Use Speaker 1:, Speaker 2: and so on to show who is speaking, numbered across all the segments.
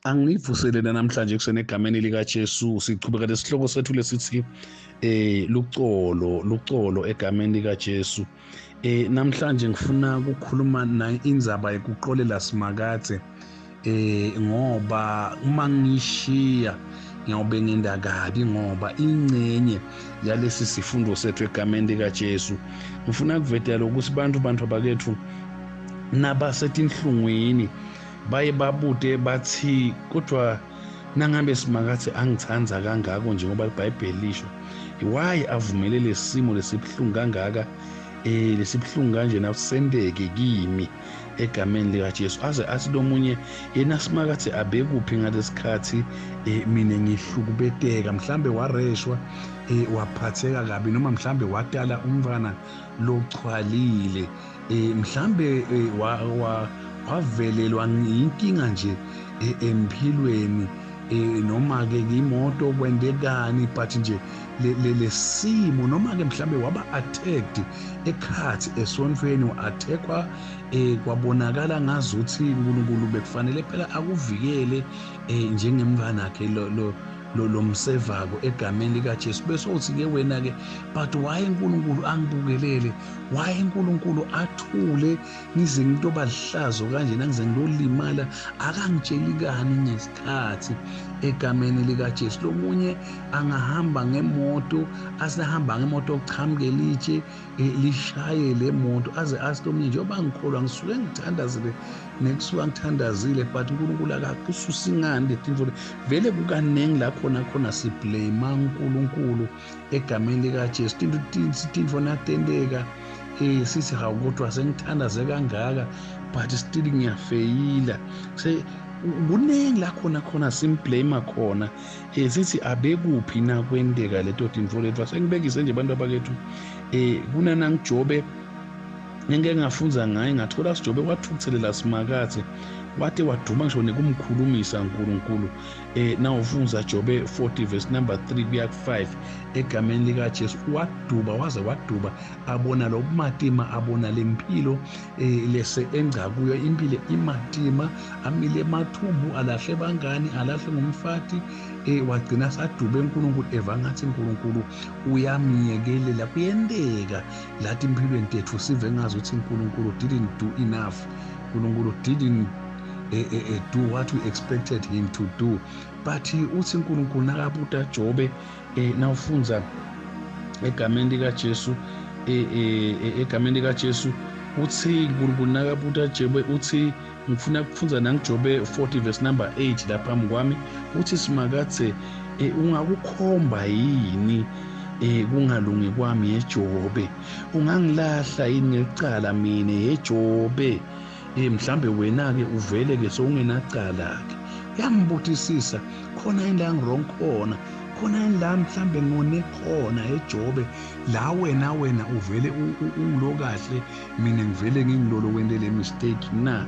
Speaker 1: Angivuselele namhlanje ekuseni egameni likaJesu. Sichubeka lesihloko sethu lesithi lucolo, lucolo egameni likaJesu. Namhlanje ngifuna ukukhuluma na indzaba yokuxolela Simakadze, ngoba uma ngishiya ngiyawube ngenda kabi, ngoba ingcenye yalesi sifundo sethu egameni likaJesu. Ngifuna kuvetela ukuthi bantu bakethu nabasetinhlungwini baye babute bathi, kodwa nangabe Simakadze angithanda kangako njengoba iBhayibheli lisho, why avumele lesimo lesibuhlungu kangaka, lesibuhlungu kanje nasenteke kimi egameni likaJesu? Aze athi lomunye yena Simakadze abekuphi ngalesikhathi mina ngihlukubeteka, mhlambe wareshwa, waphatheka kabi, noma mhlambe watala umntwana lochwalile, mhlambe wavelelwa inkinga nje emphilweni, noma ke imoto kwendekani, but nje lesimo, noma ke mhlambe waba attacked ekhathi esontweni, wa-attackwa, kwabonakala ngazuthi uNkulunkulu bekufanele phela akuvikele njengemntwana wakhe lo lomsevako egameni likaJesu. Bese uthi ke wena ke, but why uNkulunkulu angibukelele? Why uNkulunkulu athule ngize ngitoba lihlazo kanje, nangize ngilolimala, akangitsheli kani ngesikhathi egameni likaJesu? Lomunye angahamba ngemoto, asahamba ngemoto kuchamuke litshe, lishaye le moto, aze athi lomunye, njengoba ngikholwa ngisuke ngithandazile, nekusuka ngithandazile, but uNkulunkulu akakususi ngani letinto? Vele kukanengi la khona khona siblame uNkulunkulu egameni likaJesu. Tintfo natenteka, sithi hawu, kodwa sengithandaze kangaka, but still ngiyafeyila. Kuningi la khona khona simblame khona, sithi abekuphi nakwenteka leto tintfo lethu. Asengibekise nje abantu abakethu, kunanangijobe ngeke ngafunza ngaye, ngathola sijobe wathukutselela Simakadze, wate waduma ngisho nekumkhulumisa uNkulunkulu. Nawufunza Jobe 40 verse number 3 kuya ku5 egameni lika Jesu, waduba waze waduba, abona lobumatima, abona lempilo lese engca kuyo, impilo imatima, amile emathumbu, alahle bangani, alahle ngumfati, wagcina sadube uNkulunkulu, eva ngathi uNkulunkulu uyamyekelela. Kuyenteka lathi empilweni tethu sive ngazi ukuthi uNkulunkulu didn't do enough, uNkulunkulu didn't do what we expected him to do. But uthi uNkulunkulu nakabuta Jobe, nawufunza egameni likaJesu, egameni likaJesu, uthi uNkulunkulu nakabuta Jobe, uthi, ngifuna kufunza nangiJobe 40 verse number 8 lapha phambi kwami, uthi Simakadze, ungakukhomba yini kungalungi kwami yeJobe? Ungangilahla yini ngecala mina yeJobe? Mhlambe wena ke uvele ke sowungenacala ke. Uyambuthisisa khona yini la ngi-wrong khona, khona yini la mhlambe ngone khona eJobe, la wena uvele ungilo kahle, mina ngivele ngingilolo wente le mistake na?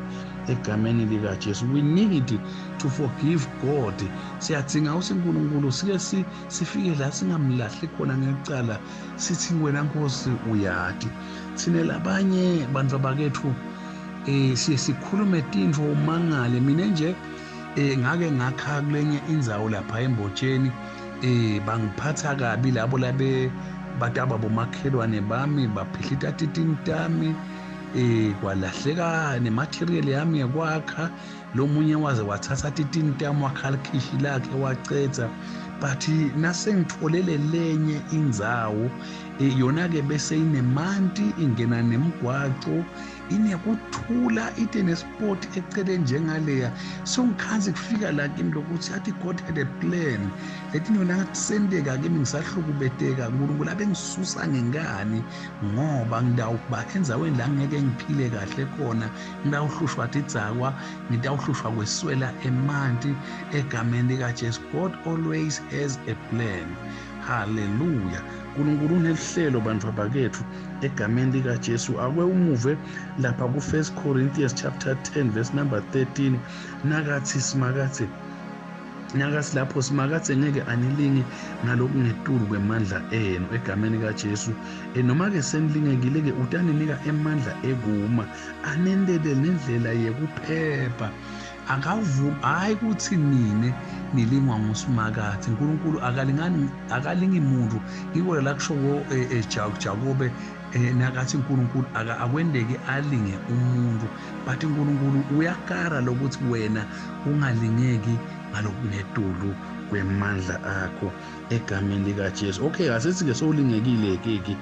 Speaker 1: Egameni likaJesu, we need to forgive God. Siyadzinga ukuthi uNkulunkulu sike sifike la singamlahli khona ngecala, sithi wena Nkosi uyati. Thine labanye bantu abakethu siye sikhulume tintfo umangale. Mina nje ngake ngakha kulenye indzawo lapha eMbotsheni, bangiphatha kabi labo labe bataba bomakhelwane bami, baphihlita titini tami, kwalahleka nematerial yami yekwakha. Lomunye waze wathatha titini tami, wakha likhishi lakhe wacedza. But nasengitholele lenye indzawo, yona ke bese inemanti, ingena nemgwaco, inekuthula, ite nesport eceleni njengaleya. So ngikhanze kufika la kimi lokuthi athi God had a plan. Letinto nasenteka kimi ngisahlukubeteka, uNkulunkulu abengisusa ngenkani, ngoba ngidawuba endzaweni la ngeke ngiphile kahle khona, ngidawuhlushwa tidzakwa, ngidawuhlushwa kweswela emanti egameni likaJesu. God always has a plan. Hallelujah. uNkulunkulu unelihlelo bantu abakethu egameni likaJesu. Ake umuve lapha ku-1 Corinthians chapter 10 verse number 13, nakathi Simakadze, nakathi lapho Simakadze ngeke anilinge ngalokungetulu kwemandla enu egameni kaJesu. Noma-ke senilingekile-ke, utaninika emandla ekuma, anentele nendlela yekuphepha. Akavumi hayi ukuthi nine nilingwa nguSimakadze. uNkulunkulu akalingani, akalingi muntu. Ngiko la kushoko Jakobe nakathi uNkulunkulu akwendeki alinge umuntu, but uNkulunkulu uyakara lokuthi wena ungalingeki ngalokungetulu kwemandla akho egameni likaJesu. Okay, asithi ke sowulingekile ke ke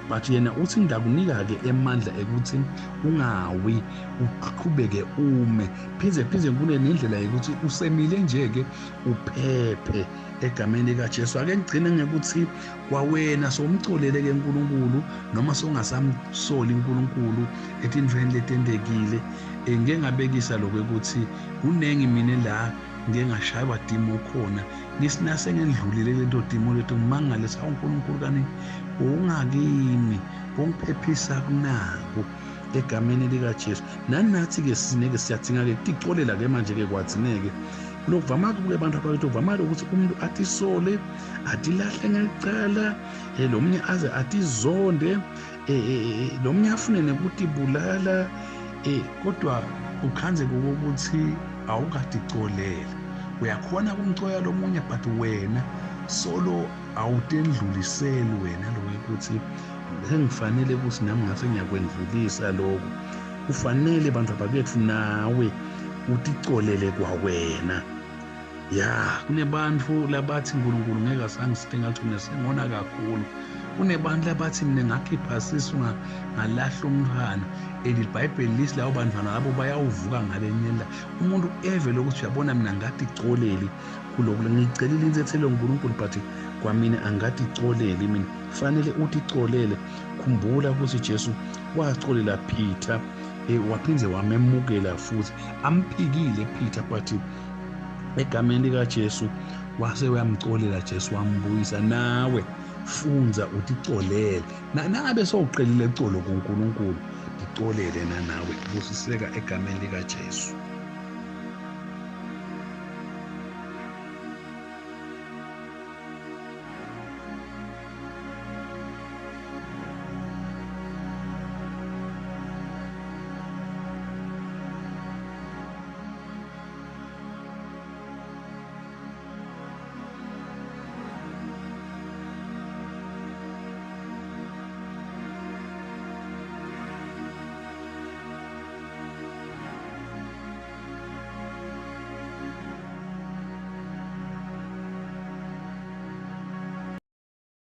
Speaker 1: but yena uthi ngidakunika ke emandla ekuthi ungawi, uqhubeke ume, phindze kune nendlela yokuthi usemile nje ke uphephe egameni likaJesu. Ake ngigcine ngekuthi kwawena somcolele ke uNkulunkulu noma songasamsoli uNkulunkulu etintfweni letentekile. Ngike ngabekisa lokho ukuthi kunengi mina la ngike ngashaywa dimo khona, ngisinase ngendlulile lento dimo lethu, ngimangale sa uNkulunkulu kani ungakimi ungiphephisa kunako egameni likaJesu. Nanathi ke sineke siyadinga ke ticolela ke manje ke kwathineke lokuvama ke abantu abakithi uvama ukuthi umuntu athi sole atilahle ngecala, lo munye aze atizonde, lo munye afune nekutibulala, kodwa ukhanze ukuthi awukaticolela. Uyakhona kumcoya lo munye, but wena solo awutendluliseli wena lo ukuthi sengifanele ukuthi nami ngase ngiyakwendlulisa lokho. Kufanele bantu abakethu nawe uticolele kwawena. Ya, kunebantu labathi uNkulunkulu ngeke asangisite ngathi mina sengona kakhulu. Kunebantu labathi mina ngakhipha sisu ngalahla umntwana, and iBhayibheli lithi labo bantwana labo bayawuvuka ngalenye la. Umuntu eve lokuthi uyabona mina ngathi icoleli kulokhu, ngicelile intsethelo uNkulunkulu, but kwamina angathi icoleli mina. Fanele uthi icolele. Khumbula ukuthi Jesu wacolela Peter, waphindze wamemukela futhi amphikile Peter, but egameni likaJesu wase uyamcolela Jesu, wambuyisa. Nawe fundza uticolele. Nangabe sowuqelile icolo kuNkulunkulu, ticolele nanawe. Busiseka egameni likaJesu.